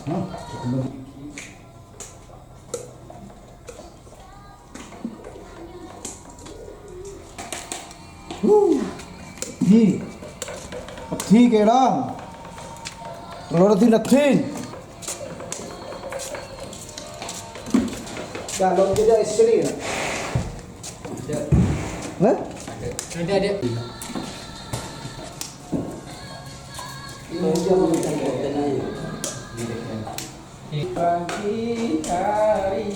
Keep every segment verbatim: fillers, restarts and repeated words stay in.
Hah? Huh. Di. Di, Kerang. Loro di, di. Kalau tidak istri, ya? Hah? Ada, ada. Ini dia mau minta konten aja. Pagi hari.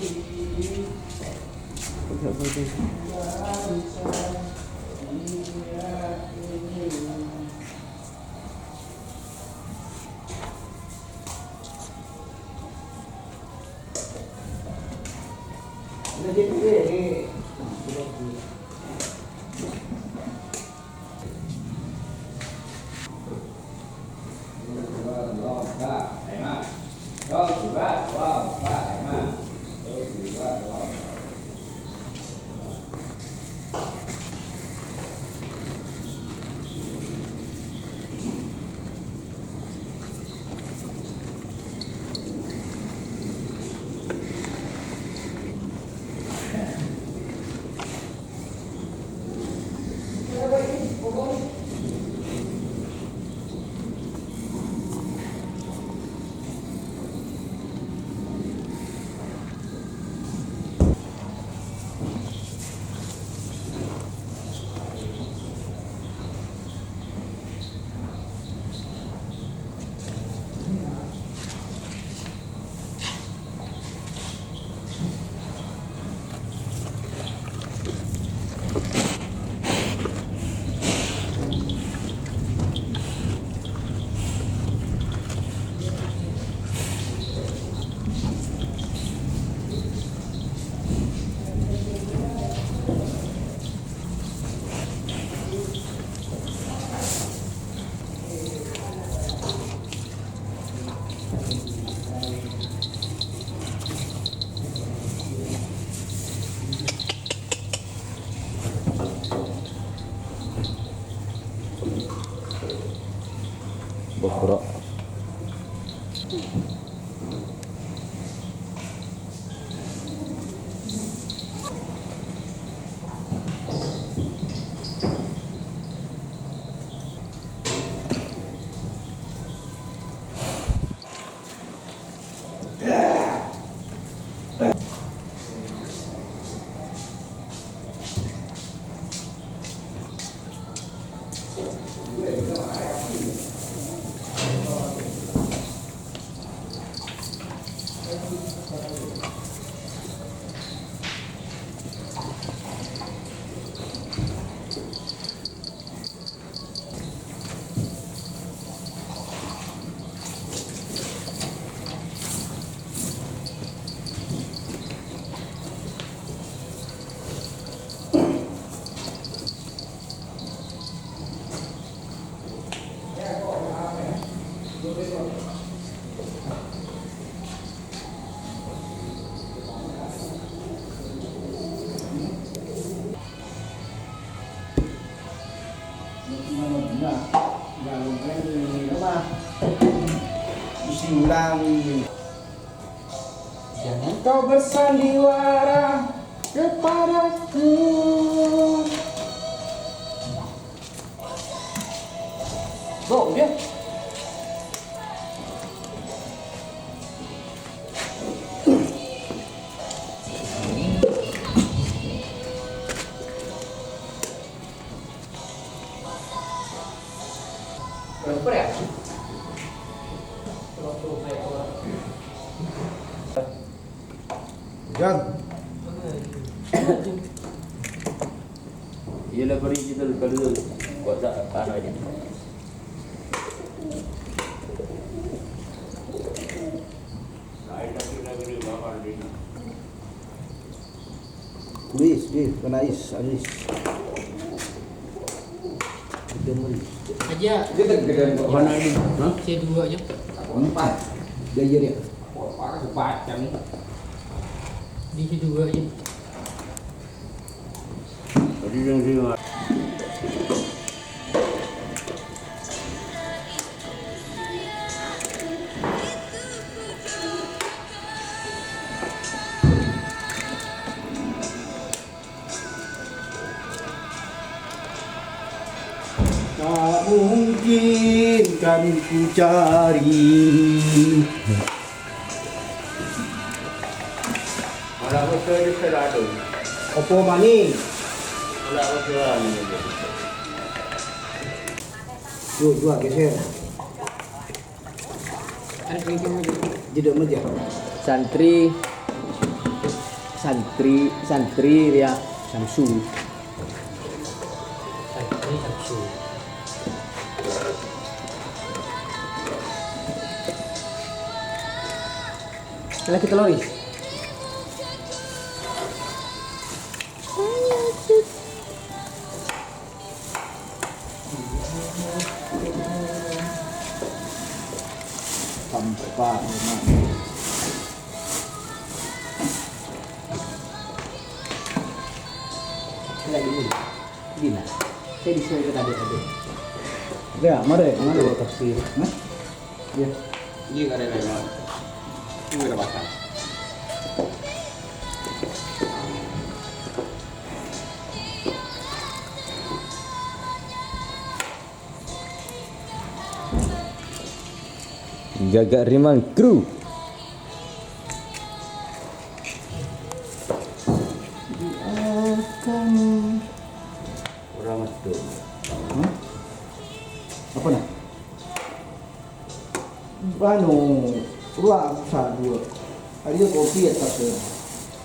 Bokro. Jangan kau bersandiwara kepadaku. Bro, dia. Berapa ya? Jan. Iyâ la, bâri' kita kalau kuasa tanah aja. Wis, wis, kena is, habis. Udah mulai. Aja. Mana ini? Hah? C dua aja. Empat. Dia jadi. Di C dua aja. Tadi yang di Tak mungkin kan ku cari. Opo mani? Yuk, dua geser. Jeda meja. Santri, santri, santri rèya Samsu. Santri Samsu. Lagi telur, Is. Sampai, Pak, memang. Lagi ini. Dina. Saya disuruh ke tadi, tadi. Ya, mari, mari. Itu tafsir. Hah? Iya. Iya, karena memang. Ini udah makan. Jaga rimang kru. Orang itu. Hah? Apa nah? Anu, dua, susah, dua. Ada kopi ya, tak ada.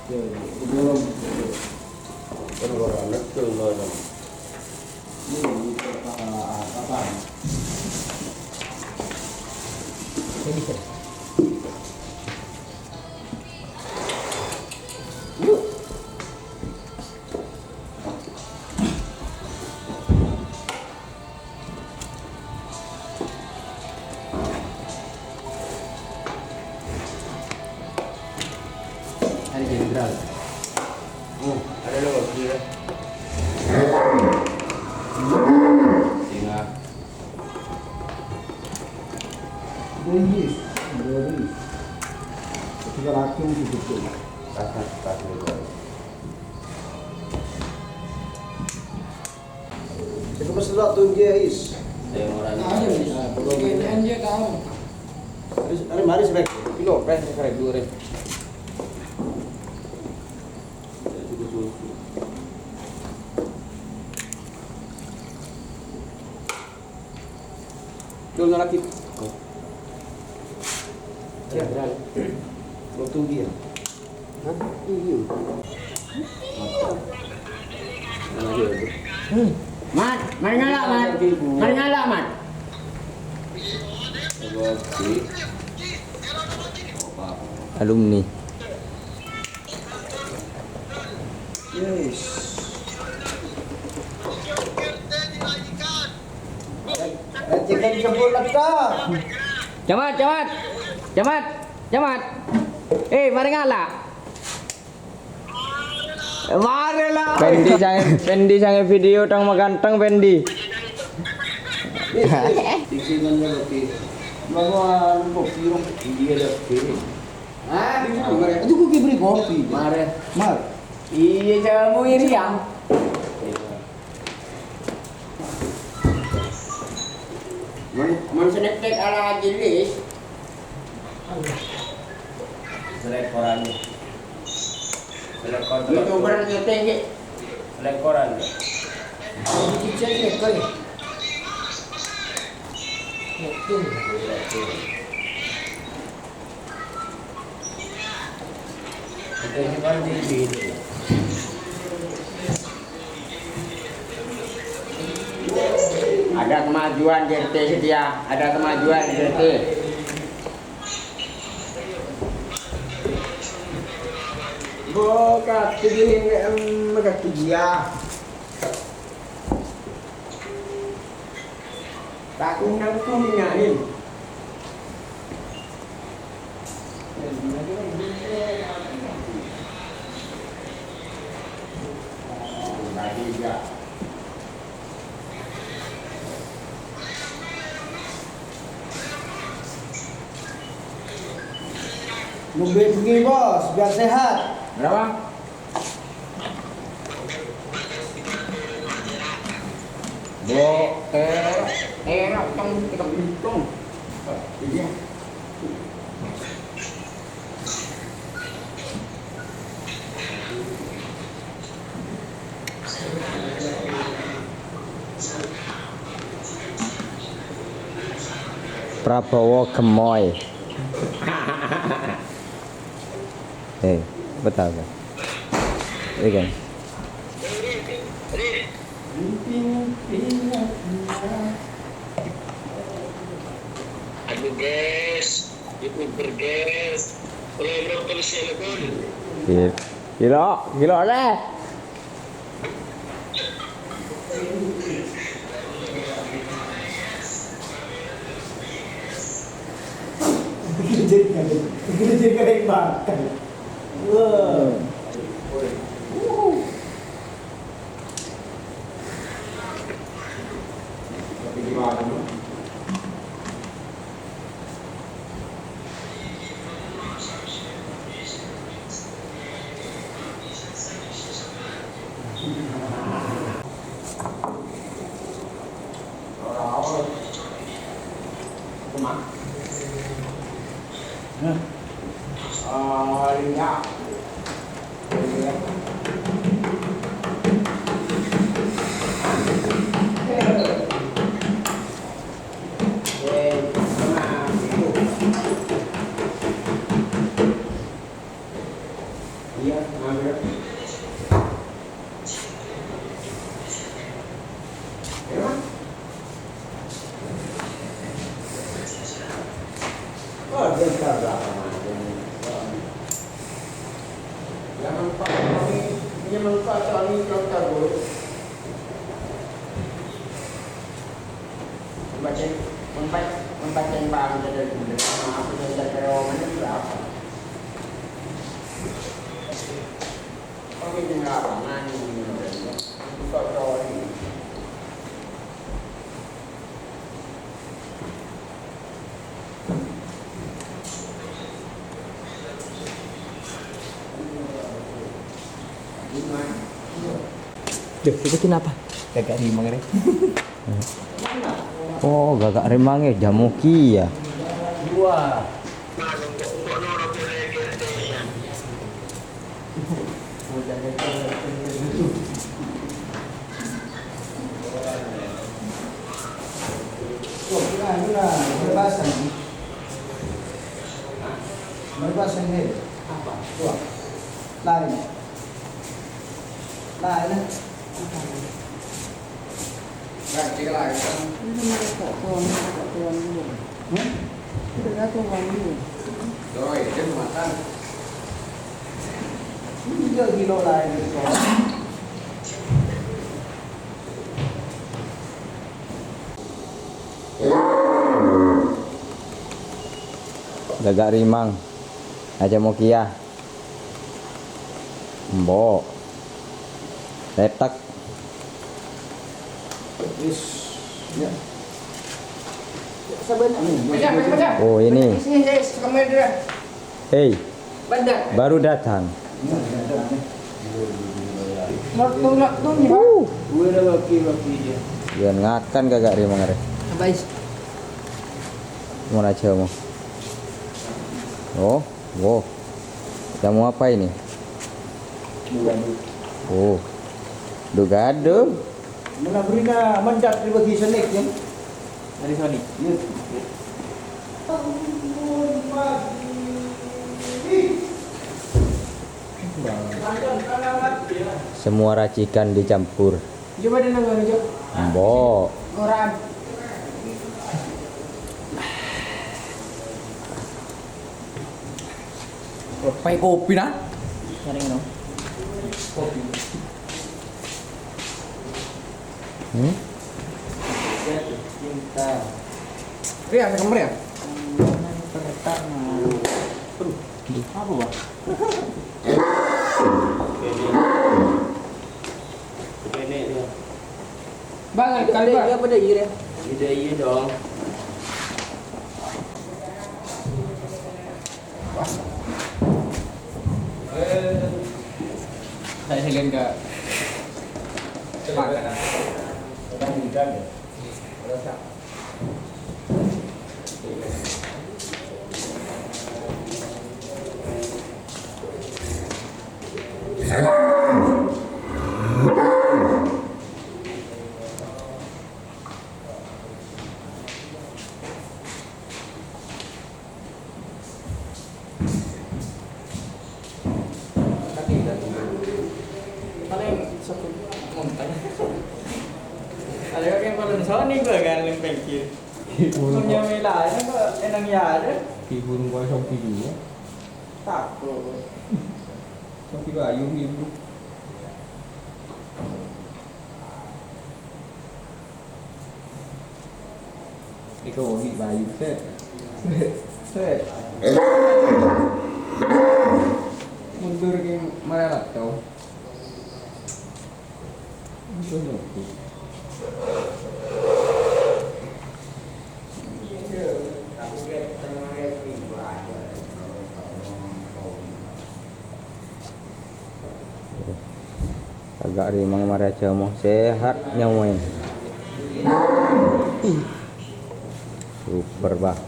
Ya, ya, belum. Kan orang itu, mana? Ini, ini, apa, apa? Ini bisa. Yuk. Ada jenderal. Oh, ada lo, iya. Singa. Iya, iya. Kita langsung gitu. Tas, tas, tas, tas. Sè pèssèna tun jiyâ, Is. Sè ora. Ayo, Is. Nah, perlu. Kayaknya dia tahu. Mari, mari, mari, Rek. Pilo, Rek, Rek, Rek, dua, Rek. Belum lagi. Ya, Bral. Waktu dia. Hah? Iya. Mat, mari ngala', Mat. Mari ngala', Mat. Alumni. Yes. Camat, camat, camat, camat. Eh, mari ngala'. Mari la. Pendi sangè, Pendi sangè video tang maganteng, Pendi. Iya, iya. Hah? Itu kok beri kopi. Mari. Iya, jamu ini ya. Mon, mon sè nèk-nèk ala jelas. Selekoran. Selekor. YouTuber ngeteng, Ki. Selekoran. Kecil sih, Ko, ya. Betul. Ada kemajuan di R T setia, ada kemajuan di R T. Bo, kaki gini, em, kaki dia. Tak undang pun nyain. Ngombe bengi, Bos, biar sehat. Berapa? Bo, eh, eh, tong, tong, tong. Iya. Prabowo gemoy. Eh, betul, betul. Iya kan? Aduh, guys, YouTuber, guys. Kalau belum terus ya, Bun. Iya. Gila, gila deh. Jadi kering makan. Wah. Iya, mampir. Ya, Mas. Oh, dia sudah berapa, Mas? Jangan lupa, kami, jangan lupa, kami, kalau kabur. Membaca, membaca, membaca yang paham saja, Bunda. Sama aku yang tak tahu mana juga apa. Kami di lapangan, ini, Bunda. Buka cowok ini. Duh, itu kenapa? Kagak rimang, Rek. Oh, kagak rimang ya, jamu kia. Wah. Oh, kira, kira, kira pasang. Mereka sendiri. Apa? Tuh. Lain. Lain. Apa? Nggak, dia lain kan. Ini mereka tuan, mereka tuan dulu. Hmm? Mereka tuan dulu. Doi, dia makan. Ini dia gila lain itu. Gaga' rimang. Aja mokia. Embo'. Letek. Wis. Ya. Sabar. Oh, ini. Sini, sini, sini, kamera dulu. Hei. Baru datang. Jangan ngakan kagak rimang are. Mau aja mau. Oh, wow. Jamu apa ini? Oh, dugado. Mena berina manjat dibagi senik, ya. Dari Sony. Iya. Semua racikan dicampur. Coba dengar, coba. Mbok. Koran. Pai kopi, nah. Sering, no. Kopi. Hmm? Jatuh cinta. Ria, saya kemarin ya? Yang pertama. Aduh, apa, Bang? Ini dia. Bang, kali, Bang. Iya, pada iya, ya. Iya, iya dong. Saya selain ke makan. Palèng sebut montèng. Palèng kan palèng soni gua kan lem pengkir. Punya mila ini gua enang ya aja. Di burung kosong di dunia. Takut. Song di bayu gitu. Iko ogi bayu, set. Set. Mundur ke mara laptop. Mundur lagi. Agak rimang marè jhâmo, sehat nyamoè. Super, Bah.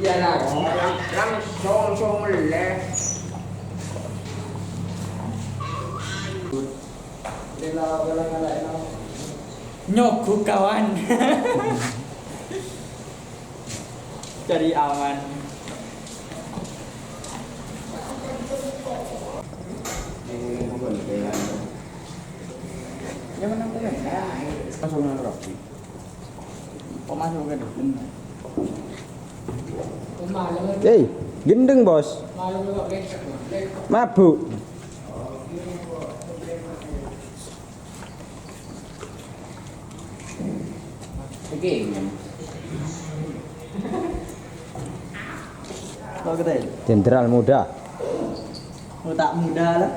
Iya, nah, lang-, langsung, langsung meleh. Nyogok, kawan. Cari aman. Yang menang tuh kan? Langsung nang rapi. Kok masuk ke depan? Hei, gendeng, Bos. Mabuk. Oke. Kok kata ya? Jenderal muda. Oh, tak muda lah.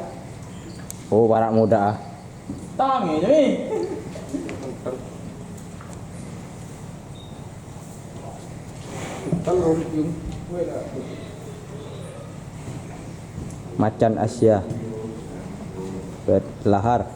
Oh, para' muda, ah. Tang ya, Jami. Macan Asia. Pet lahar.